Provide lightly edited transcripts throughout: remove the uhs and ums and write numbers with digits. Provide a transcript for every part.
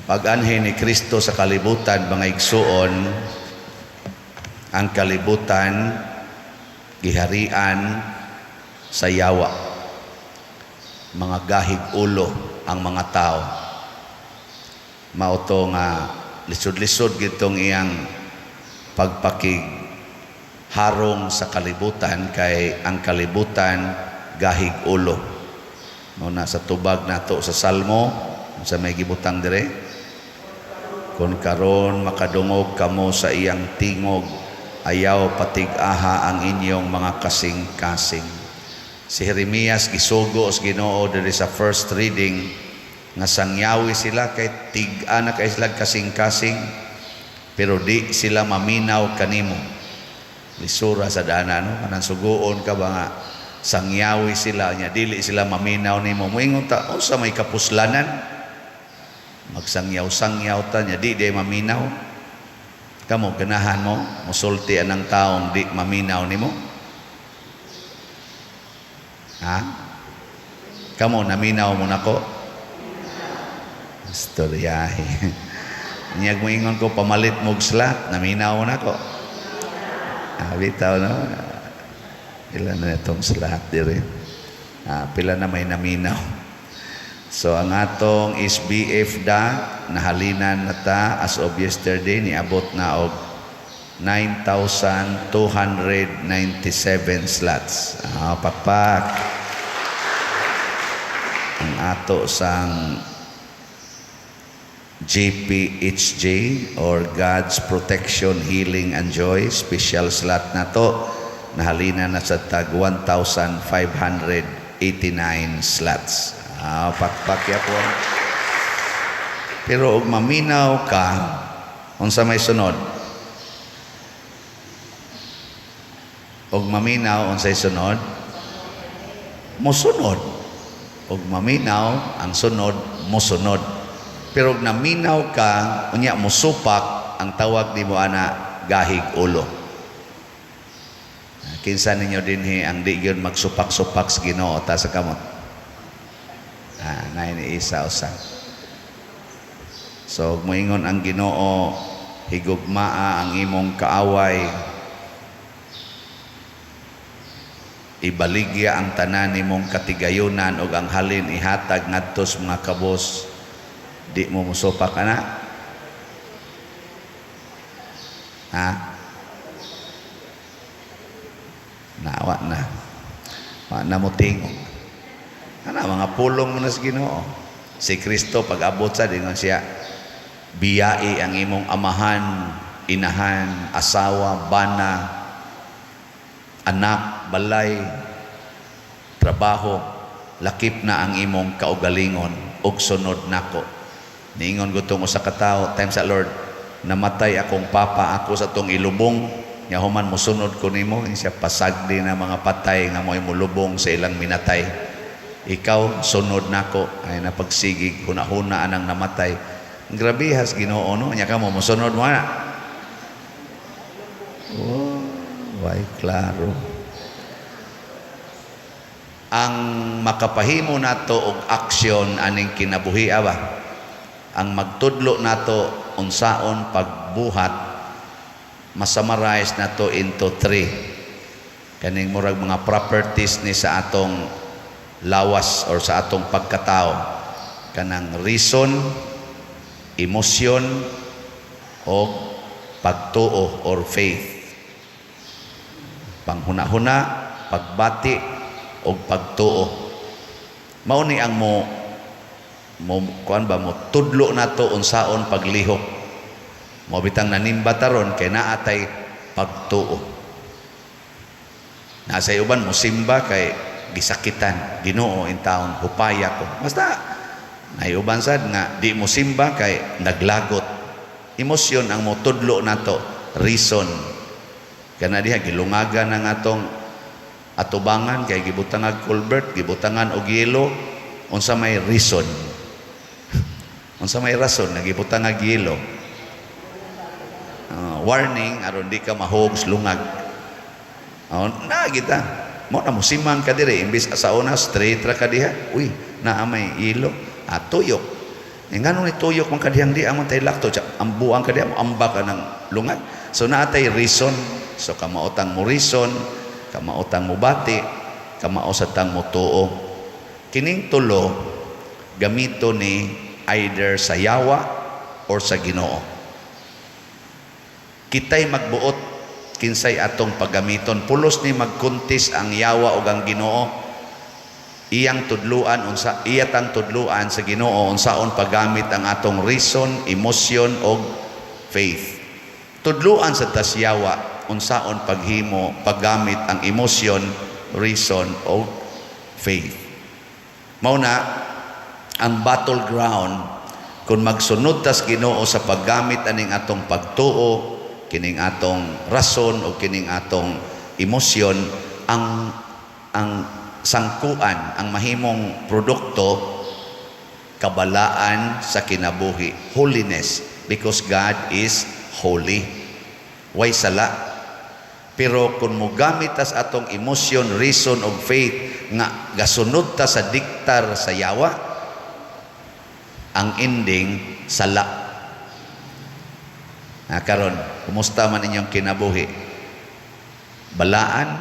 Pag-anhi ni Kristo sa kalibutan, mga igsuon, ang kalibutan giharian sa yawa. Mga gahig ulo ang mga tao. Mao to nga lisod-lisod gitong iyang pagpakig harong sa kalibutan kay ang kalibutan gahig ulo. Mao na sa tubag nato sa Salmo sa may gibutang dire, "Kung karon makadungog kamo sa iyang tingog, ayaw patig-aha ang inyong mga kasing-kasing." Si Jeremias gisugo sa Ginoo diri sa first reading nga sangyawi sila kay tig-a na kay sila kasing-kasing, pero di sila maminaw kanimo. Lisura sa dana, no? Kanang suguon ka ba nga sangyawi sila nya dili sila maminaw nimo. Moingon ta, unsa may kapuslanan? Magsangyaw-sangyaw ta nya di di maminaw. Kamo, ganahan mo musulti anang taong di maminaw nimo? Ha? Kamo, naminaw mo nako? Istoryahe. Nyag moingon ko pamalit mo og slot, naminaw mo nako? Ah, bitaw, no? Pila na itong slot dire? Ah, pila na may naminaw? So ang atong SBF da nahalinan na ta as of yesterday, niabot na og 9,297 slots. Ah, pakpak. Ang ato sang GPHJ or God's Protection, Healing and Joy special slot na to, nahalinan na sa tag 1,589 slots. Ah, pakpak yapon. Pero og maminaw ka, unsa may sunod? Og maminaw, unsay sunod? Mosunod. Og maminaw, ang sunod, mosunod. Pero og naminaw ka, unya mosupak, ang tawag nimo ana gahig ulo. Kinsa ninyo dinhi ang di gyud magsupak-supak sa Ginoo ta sa kamot? Ah, nay ni isa usa. So moingon ang Ginoo, higugmaa ang imong kaaway, ibaligya ang tanan nimong katigayunan ug ang halin ihatag ngadto sa mga kabos, di mo mosupak ana? Ha? Nawa na. Wa na mo tingog. Ana mga pulong mo na sa Ginoo. Si Kristo pag abot sa dingon siya, biyai ang imong amahan, inahan, asawa, bana, anak, balay, trabaho, lakip na ang imong kaugalingon ug sunod nako. Niingon gutong usa ka tawo time sa Lord, namatay akong papa, ako sa tong ilubong, nya human mosunod ko nimo. Siya, pasagdi na mga patay nga mo'y molubong sa ilang minatay. Ikaw sunod nako ay napagsigig huna-huna anang namatay. Grabehas Ginoo, no? Nya kamo mosunod mo ana? Oh, way klaro. Ang makapahimo nato og aksyon aning kinabuhi ba? Ang magtudlo nato unsaon pagbuhat, masummarize nato into three. Kaning murag mga properties ni sa atong lawas or sa atong pagkatao. Kanang reason, emosyon, o pagtuo or faith. Panghuna-huna, pagbati, o pagtuo. Mao ni ang mo mo kuan ba, mo tudlo nato unsaon paglihok. Mo bitang nanimba taron kay naa tay pagtuo. Nasa uban mo simba kay gisakitan, Ginoo in taon hupaya ko. Basta naiuban sad nga di mo simba kay naglagot. Emosyon ang motudlo nato, reason. Kana diha gilungagan ang atong atubangan kay gibutangan culvert, gibutangan og yelo, unsa may reason? Unsa may rason nga gibutangan og yelo? Warning aron di ka mahog lungag. Oh, na kita. Mo na musimang ka dire imbis sa una straight ra ka diha. Uy, naa may yelo. Ah, tuyok. Eh, nganong nituyok man kadiyang di ang tay lakto, ang buang kadiya mo amba ka ng lungag. So naatay reason. So kamaotang mo reason, kamaotang mo bati, kamao sa tang mo tuo. Kining tulo gamito ni either sa yawa or sa Ginoo. Kitay magbuot kinsay atong paggamiton. Pulos ni magkuntis ang yawa ug ang Ginoo. Iyang tudluan unsa, iyatang tudluan sa Ginoo unsaon paggamit ang atong reason, emotion og faith. Tudluan sa tas yawa unsaon paghimo paggamit ang emotion, reason og faith. Mao na ang battleground, kung magsunod tas Ginoo sa paggamit aning atong pagtuo, kining atong rason o kining atong emosyon, ang sangkuan, ang mahimong produkto, kabalaan sa kinabuhi, holiness, because God is holy. Way sala. Pero kung mogamit tas atong emosyon, reason og faith nga gasunod ta sa diktar sa yawa, ang ending, sala. Na karon, kumusta man inyong kinabuhi? Balaan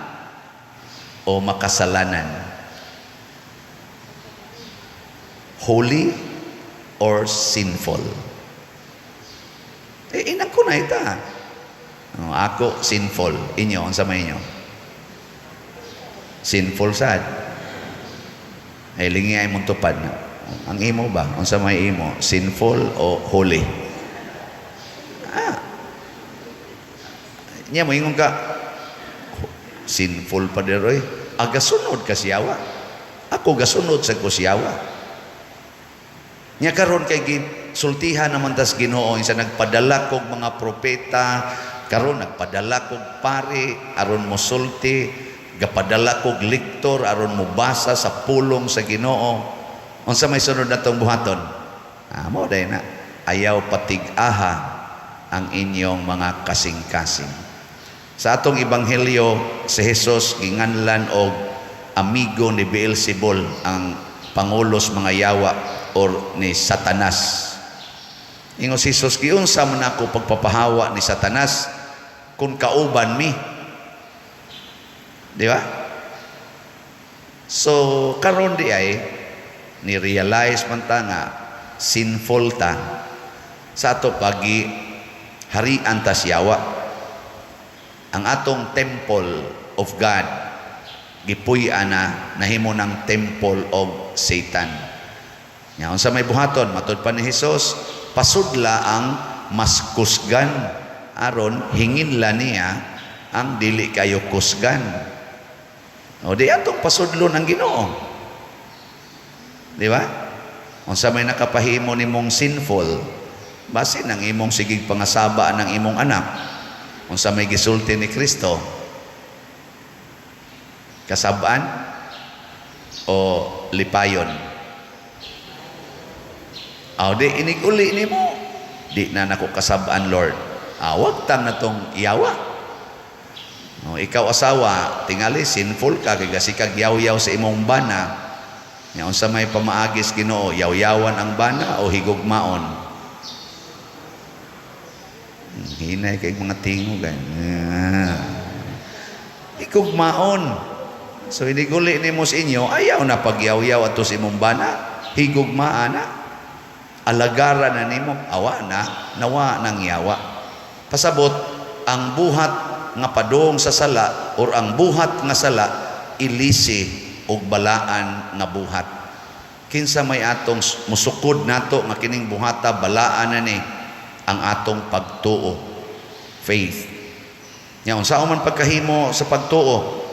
o makasalanan? Holy or sinful? Eh, inang ko na ita. Oh, ako, sinful. Inyo, unsa may inyo? Sinful sad. Ay, lingi ay mong tupad na. Ang imo ba? Unsa may imo? Sinful o holy? Ah. Nya mo ingon ka, sinful pa diroy. Aga sunod ka siyawa. Ako gasunod sa ko siyawa. Nya karon kay sultihan naman tas Ginoo sa nagpadala kog mga propeta, karon nagpadala kog pari aron mo sulti, gapadala kog lektor aron mo basa sa pulong sa Ginoo. Unsa may sunod natong buhaton? Ah, mo day na. Ayaw patig-aha ang inyong mga kasing-kasing. Sa atong ebanghelyo, si Jesus ginganlan og amigo ni Beelzebul, ang pangulos mga yawa, or ni Satanas. Ingon si Jesus, "Giunsa man ako pagpapahawa ni Satanas kung kauban mi?" Di ba? So karon di ay ni realize man ta nga sinful ta sa ato pagi harian ta siyawa. Ang atong temple of God gipuy-an na, nahimo ng temple of Satan. Nya unsa may buhaton? Matud pa ni Jesus, pasudla ang mas kusgan aron hinginla niya ang dili kayo kusgan. O di atong pasudlon ang Ginoo. Di ba? Unsa may nakapahimo nimong sinful, basin ang imong sigig pangasaba ng imong anak. Unsa may gisulti ni Kristo? Kasabaan o lipayon? Aw di inig-uli nimo. "Di na nako kasabaan, Lord." Ah, wag tang natong iyawa. No, ikaw asawa, tingali sinful ka kay gasikag yaw-yaw sa imong bana. Nya unsa may pamaagis Ginoo, yaw-yawan ang bana o higugmaon? Hinay kay mga tingog ay. Ah. Higugmaon. So iniguli nimo sa inyo, ayaw na pagyaw-yaw ato sa imong bana, higugmaan na. Alagara na nimo, awa na, nawa nang yawa. Pasabot, ang buhat nga padung sa sala or ang buhat nga sala ilisi og balaan nga buhat. Kinsa may atong musukod nato nga kining buhata balaan na ni? Ang atong pagtuo, faith. Nya unsa man pagkahimo sa pagtuo?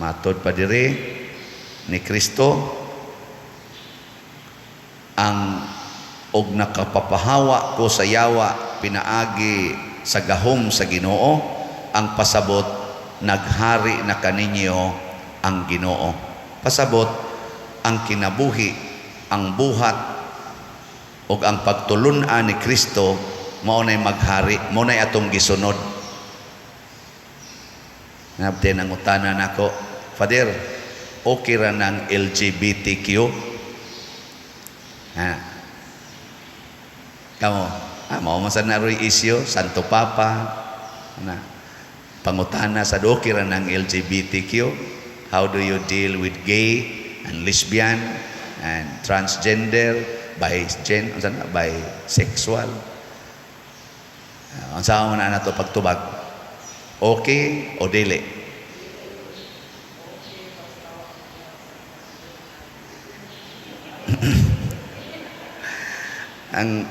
Matod pa diri ni Kristo, ang og nakapapahawa ko sa yawa pinaagi sa gahom sa Ginoo, ang pasabot naghari na kaninyo ang Ginoo. Pasabot, ang kinabuhi, ang buhat ug ang pagtulun-an ni Kristo mao nay maghari, mao nay atong gisunod. Nabte nangutana nako, "Father, okay ra ng LGBTQ?" Ha. Kamo, mao man sa naroy issue, Santo Papa, na pangutana sa okay ra ng LGBTQ, how do you deal with gay and lesbian and transgender, bi gen, unsa na, bisexual? Unsa man na nato pagtubag? Okay o dili?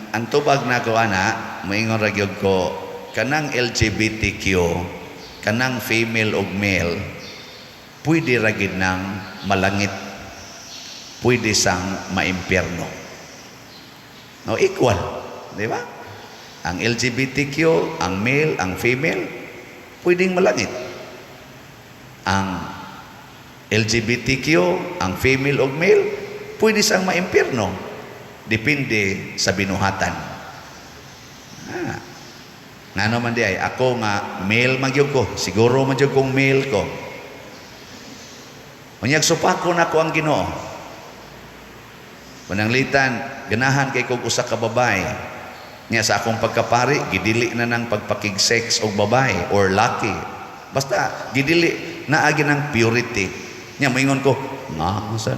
Ang tubag nako ana, moingon ra gyud ko kanang LGBTQ, kanang female ug male, pwede ra gid nang malangit, pwede sang maimpyerno. No, equal, di ba? Ang LGBTQ, ang male, ang female, pwedeng malangit. Ang LGBTQ, ang female ug male, pwede sang maimpyerno. Depende sa binuhatan. Ngano man di ay, ako nga male man gyud ko, siguro man gyud kong male ko. Unyag supako nako ang Ginoo. Pananglitan, ganahan kay kog usa ka babae. Nya sa akong pagkapari, gidili na nang pagpakig-sex og babae or laki. Basta gidili naagi ng purity. Nya moingon ko, nga sa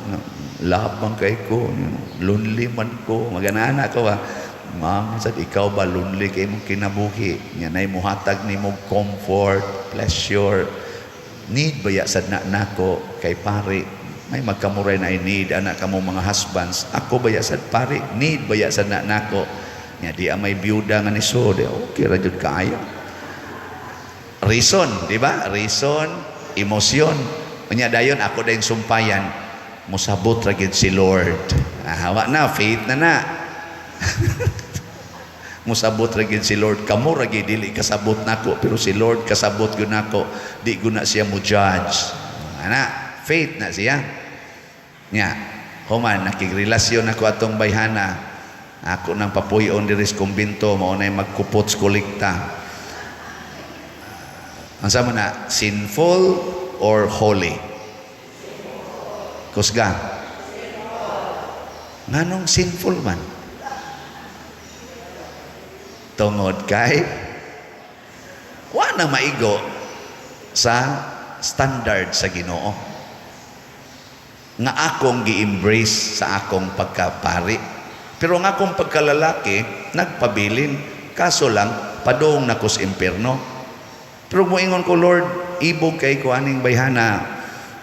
love man kay ko, lonely man ko, maganana ko ba. Nga sad ikaw ba lonely kay imong kinabuhi? Nya nay muhatag nimo comfort, pleasure. Need ba ya sad na nako kay pare? May magkamuray na I need anak kamo mga husbands. Ako ba ya sad pare? Need ba ya sad na nako? Nya di may byuda nga ni so, di okay ra jud kaayo. Reason, di ba? Reason, emosyon. Unya dayon ako dayon sumpayan, musabot ra gyud si Lord. Wa na, faith na na. Musabot ra gyud si Lord. Kamo ra gyud dili kasabot nako, pero si Lord kasabot gyud nako. Di gyud na siya mo judge. Ana, faith na siya. Nya, human nakigrelasyon ako atong bayhana. Ako nang papuy-on diri sa kumbento, mao nay magkupot sa kolekta. Ang sama na, sinful or holy? Kusga. Nganong sinful man? Tungod kay wa na maigo sa standard sa Ginoo nga akong gi-embrace sa akong pagkapari. Pero ang akong pagkalalaki nagpabilin, kaso lang padung na ko sa impierno. Pero moingon ko, Lord, ibog kay ko aning bayhana.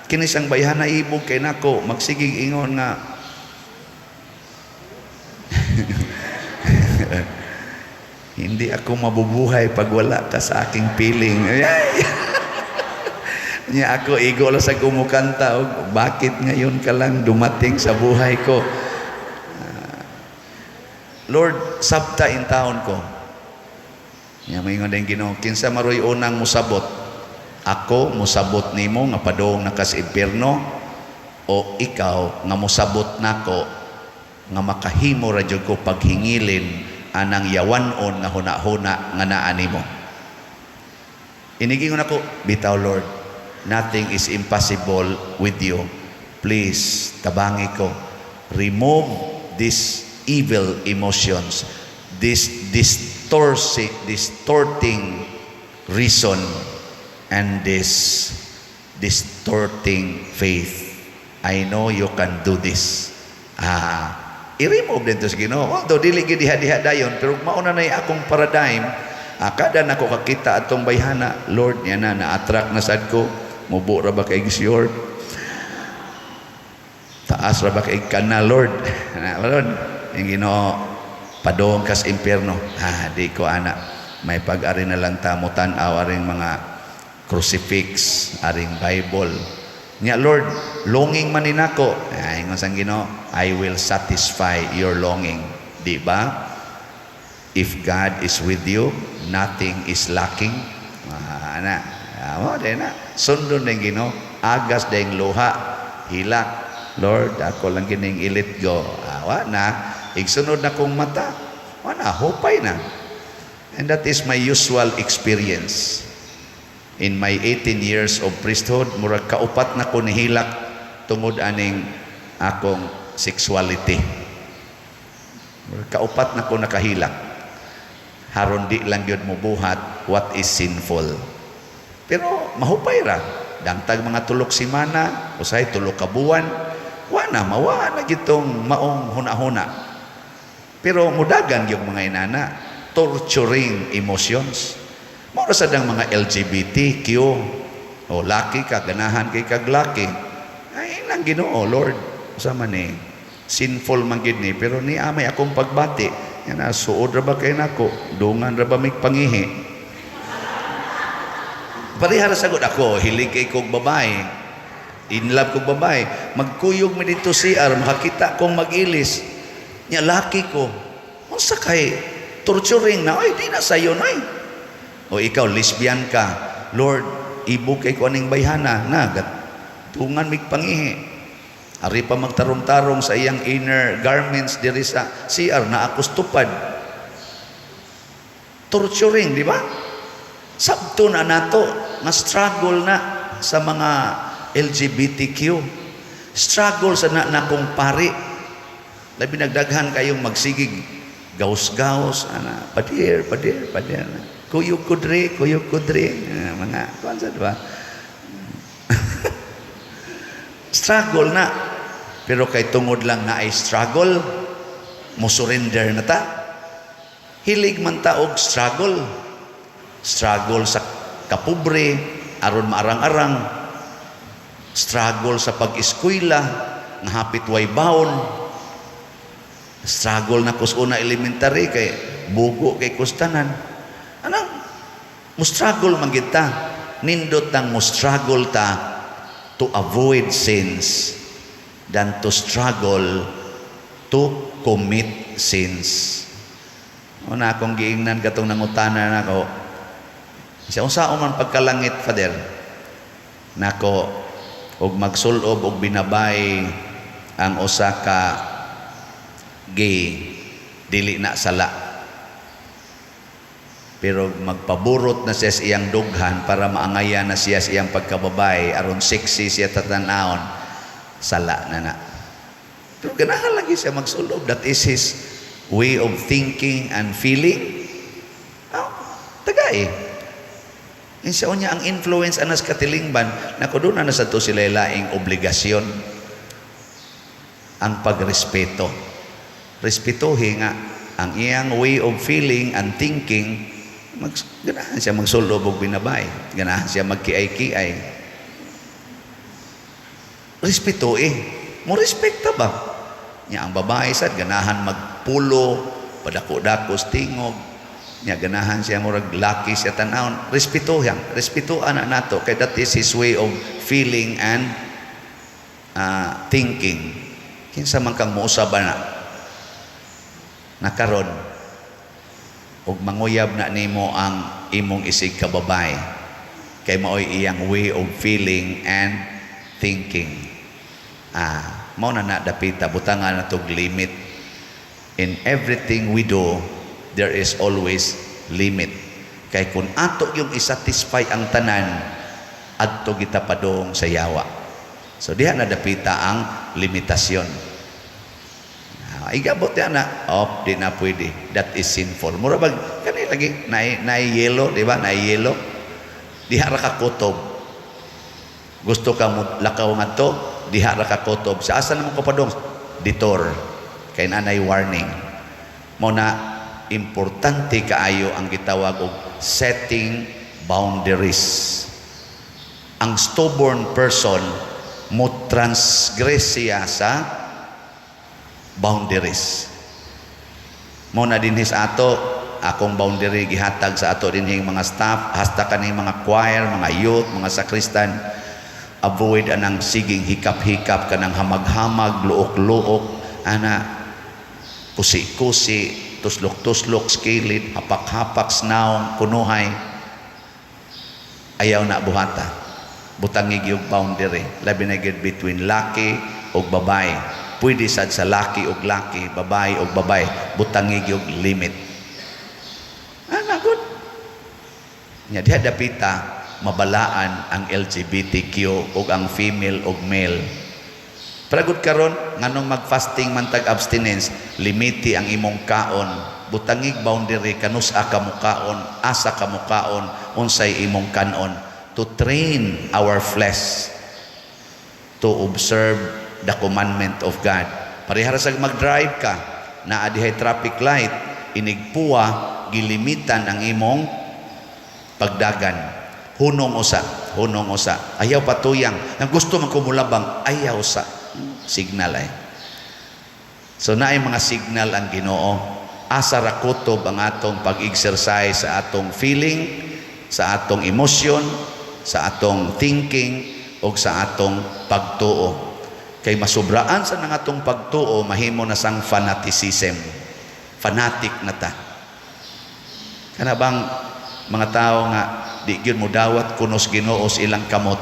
Kini siyang bayhana ibog kay nako, magsigig ingon nga hindi ako mabubuhay pag wala ka sa aking piling. Nya ako igo lang sa kumukanta, og bakit ngayon ka lang dumating sa buhay ko? Lord, sabta in taon ko. Nya moingon din Ginoo, kinsa maroy unang musabot? Ako musabot nimo nga padung na ka sa impierno, o ikaw nga musabot nako nga makahimo ra jud ko paghingilin anang yawanon nga huna-huna nga naa nimo? Inigingon ako, bitaw Lord, nothing is impossible with you. Please, tabangi ko. Remove these evil emotions, this distorting reason, and this distorting faith. I know you can do this. I-remove din to sa Ginoo. Although dili gyud diha-diha dayon, pero mauna na akong paradigm. Kada nako kakita atong bayhana, Lord, yan na, na-attract na sad ko. Mubo ra ba kay sure? Taas ra ba kay kana, Lord? Na, Lord, yung Ginoo, padong kas impierno. Di ko ana. May pag-ari na lang ta mo tan-aw aring mga crucifix, aring Bible. Nya Lord, longing man ni nako. Ay, ingon sang Ginoo, I will satisfy your longing. Di ba? If God is with you, nothing is lacking. Ana. Mo di na. Sundon din Ginoo, agas ding luha, hilak. Lord, ako lang kining i-let go. Wa na. Igsunod na kong mata. Wa na, hupay na. And that is my usual experience. In my 18 years of priesthood, murag kaupat na ko nihilak tungod aning akong sexuality. Kaupat na ko nakahilak. Haron di lang gyud mo buhat what is sinful. Pero mahupay ra. Dangtag mga tulok semana, usahay tulok ka buwan, wa na, mawa na gitong maong huna-huna. Pero mudagan yung mga inana, torturing emotions. Mao ra sad ang mga LGBTQ. O laki ka, ganahan kay kag laki. Ay nang Ginoo, Lord, usa man ni sinful man gid ni, pero ni amay akong pagbati. Yan na, suod ra ba kay nako, dungan ra ba mig pangihi. Pareha ra sagod ako, hilig kay kog babae. In love kog babae. Magkuyog mi dito CR, makakita kong mag-ilis. Nya laki ko. Unsa kay torturing na, ay di na sayo na. O ikaw lesbian ka. Lord, ibog kay ko aning bayhana na dungan mig pangihi. Ari pa magtarong-tarong sa iyang inner garments diri sa CR na ako tupad. Torturing, di ba? Sabto na nato nga struggle na sa mga LGBTQ. Struggle sa na nakong pari. Labi nagdaghan kayong magsigig gaus-gaus ana, padir, padir, padir. Kuyog kudri, kuyog kudri. Ah, mga kuan sa, di ba? Struggle na. Pero kay tungod lang na ay struggle, mo surrender na ta. Hilig man ta og struggle. Struggle sa kapobre, aron maarang-arang. Struggle sa pag-eskwela, nga hapit way baon. Struggle na kus una elementary kay bugo kay kustanan. Anang mo struggle man gid ta. Nindot nang mo struggle ta to avoid sins than to struggle to commit sins. Una akong giingnan katong nangutana nako. Siya, unsa man pagkalangit, Father? Nako, og magsulob og binabay ang usa ka gay, dili na sala. Pero magpaburot na siya sa iyang dughan para maangayan na siya sa iyang pagkababay aron sexy siya tatanawon, sala na na. Pero ganahan lagi siya magsulob. That is his way of thinking and feeling. Oh, tagay. Insa niya ang influence anas katilingban, nako, doon na sa to sila laing obligasyon ang pagrespeto. Respetuhin nga ang iyang way of feeling and thinking. Ganahan siya magsulob og binabay, ganahan siya magkiay-kiay. Respeto eh. Mo respekta ba? Nya ang babae sad ganahan magpulo, padako-dako tingog. Nya ganahan siya murag laki siya tan-awon. Respeto yang, respeto ana nato kay that is his way of feeling and thinking. Kinsa man kang mousab na nakaron og manguyab na nimo ang imong isig ka babae kay maoy iyang way of feeling and thinking. Ah, mao na na dapita butangan na tog limit. In everything we do, there is always limit. Kay kung ato yung isatisfy ang tanan, adto kita padung sa yawa. So diha na dapita ang limitasyon. Ah, igabot yan na, oh, di na pwede. That is sinful. Mura bag, kani lagi, na yelo, di ba? Na yelo. Diha ra ka kutob. Gusto ka mo lakaw ngadto, diha ra ka kutob. Sa asa naman ko padong? Detour. Kay nanay warning. Mo na importante kaayo ang gitawag og setting boundaries. Ang stubborn person mo transgress siya sa boundaries. Mo na dinhi sa ato, akong boundary gihatag sa ato dinhing mga staff, hasta kaning mga choir, mga youth, mga sakristan, avoid anang siging hikap-hikap, kanang hamag-hamag, luok-luok, ana, kusi-kusi, tuslok-tuslok, skilid, hapak-hapak, snaong, kunuhay. Ayaw na buhata. Butangi yung boundary. Labi na gyud between laki ug babae. Pwede sad sa laki ug laki, babae ug babae. Butangi yung limit. Ah, good. Nya diha dapita mabalaan ang LGBTQ ug ang female ug male. Pero karon, nganong mag-fasting man tag abstinence, limiti ang imong kaon, butangig boundary kanus-a ka mukaon, asa ka mukaon, unsay imong kanon, to train our flesh to observe the commandment of God. Parehara sa mag-drive ka, naa dihay traffic light, inigpuwa, gilimitan ang imong pagdagan. Hunong usa, hunong usa. Ayaw patuyang. Ang gusto man kumulabang, ayaw sa signal ay. So naay mga signal ang Ginoo. Asa ra kutob ang atong pag-exercise sa atong feeling, sa atong emotion, sa atong thinking, o sa atong pagtuo. Kay masubraan sa nang atong pagtuo, mahimo na sang fanaticism. Fanatic na ta. Kana bang mga tao nga di gyud mo dawat kunos Ginoo sa ilang kamot.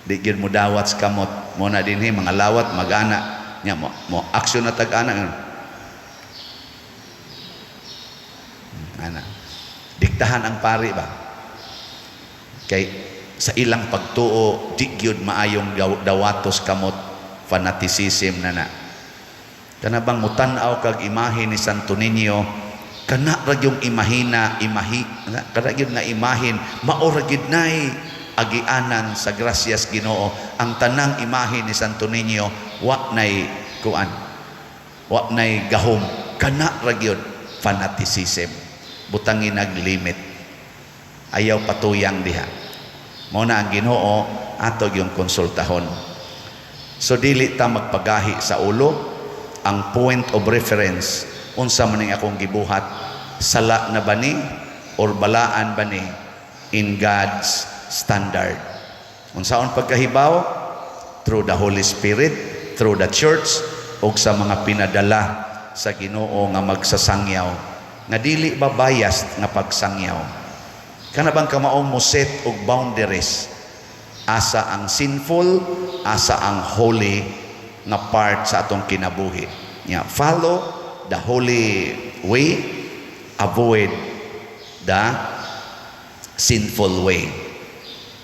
Di gyud mo dawat sa kamot. Mo na dinhi mga lawat magana nya mo aksyon na tag-ana. Ana. Diktahan ang pari ba? Kay sa ilang pagtuo di gyud maayong dawatos kamot, fanaticism na na. Kana bang mutan-aw kag imahe ni Santo Niño, kana ra yung imahina, imahi, kana gyud nga imahin, mao ra gyud nay agianan sa grasyas Ginoo. Ang tanang imahe ni Santo Niño wa nay kuan, wa nay gahom, kana ra gyud fanaticism. Butangin nag limit. Ayaw patuyang diha. Mao na ang Ginoo ato yung konsultahon. So dili ta magpagahi sa ulo. Ang point of reference, unsa man ning akong gibuhat, sala na ba ni or balaan ba ni in God's standard? Unsaon pagkahibaw? Through the Holy Spirit, through the church, ug sa mga pinadala sa Ginoo nga magsasangyaw nga dili ba biased nga pagsangyaw. Kana bang kamaong mo set og boundaries, asa ang sinful, asa ang holy nga part sa atong kinabuhi. Nya follow the holy way, avoid the sinful way.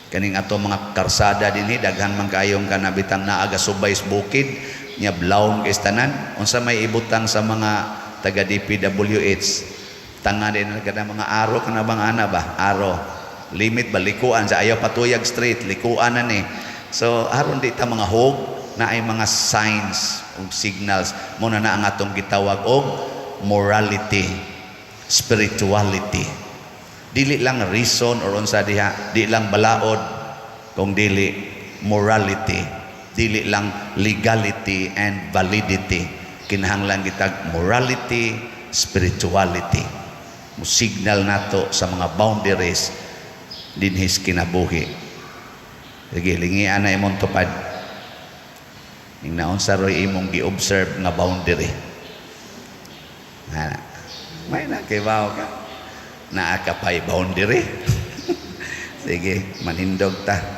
Kaning ato mga karsada dinhi, daghan man kayong kanabitang naa ga subay sa bukid nya, blawong kay tanan. Unsa may ibutang sa mga taga DPWH, tanga din na kada mga aro, kana bang ana ba, aro limit ba, likuan sa ayaw patuyag street, likuan na ni. So aron di ta mga hog na ay mga signs ug signals mo na ang atong gitawag og morality, spirituality. Dili lang reason or unsa diha, di lang balaod, kung dili morality, dili lang legality and validity. Kinahanglan kitag morality, spirituality. Mo signal nato sa mga boundaries dinhis kinabuhi. Sige, lingian na imong tupad. Ning naunsa roy imong gi-observe nga boundary. Na, may na kay ka. Naa ka pa'y boundary. Sige, manindog ta.